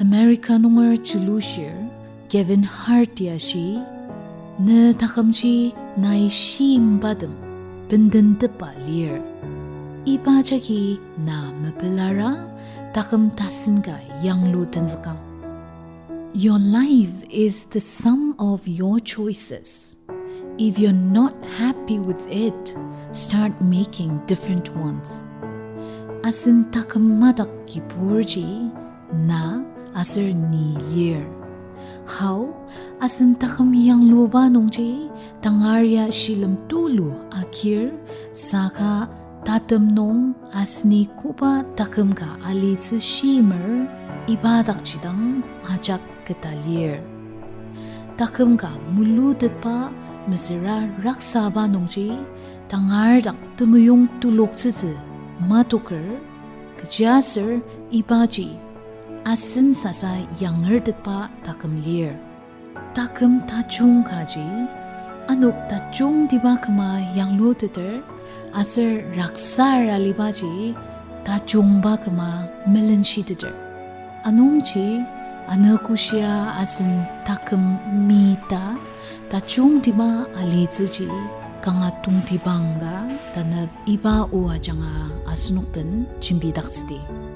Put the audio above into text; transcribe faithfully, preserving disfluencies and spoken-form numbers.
America nunger julushir Kevin Hart ya ashi, ne takümji nai shimbatem bendentepba lir. Iba jagi na mepelara taküm tasen ka yanglu tenzükang. Your life is the sum of your choices. If you're not happy with it, start making different ones. Asen taküm madak kiburji na aser ni lir. Hau, asen taküm yangluba nungji tangar ya shilem tulu akir, saka tatem nung aseni koba taküm ka alitsü shimer, iba dakji dang ajak keta lir. Taküm ka mulutetba mesüra raksaba nungji tangar dak temeyong tuloktsütsü matoker, kechiaser ibaji asen sasa yangertetba taküm lir. Taküm tajung kaji, ano tajungtiba küma yangluteter, aser raksar alibaji tajungba küma melenshiteter. Anungji, anogoshia asen taküm mita, tajungtiba alitsüji kanga tongtibang ta tanep iba o ajanga asenok den jembidaktsüdi.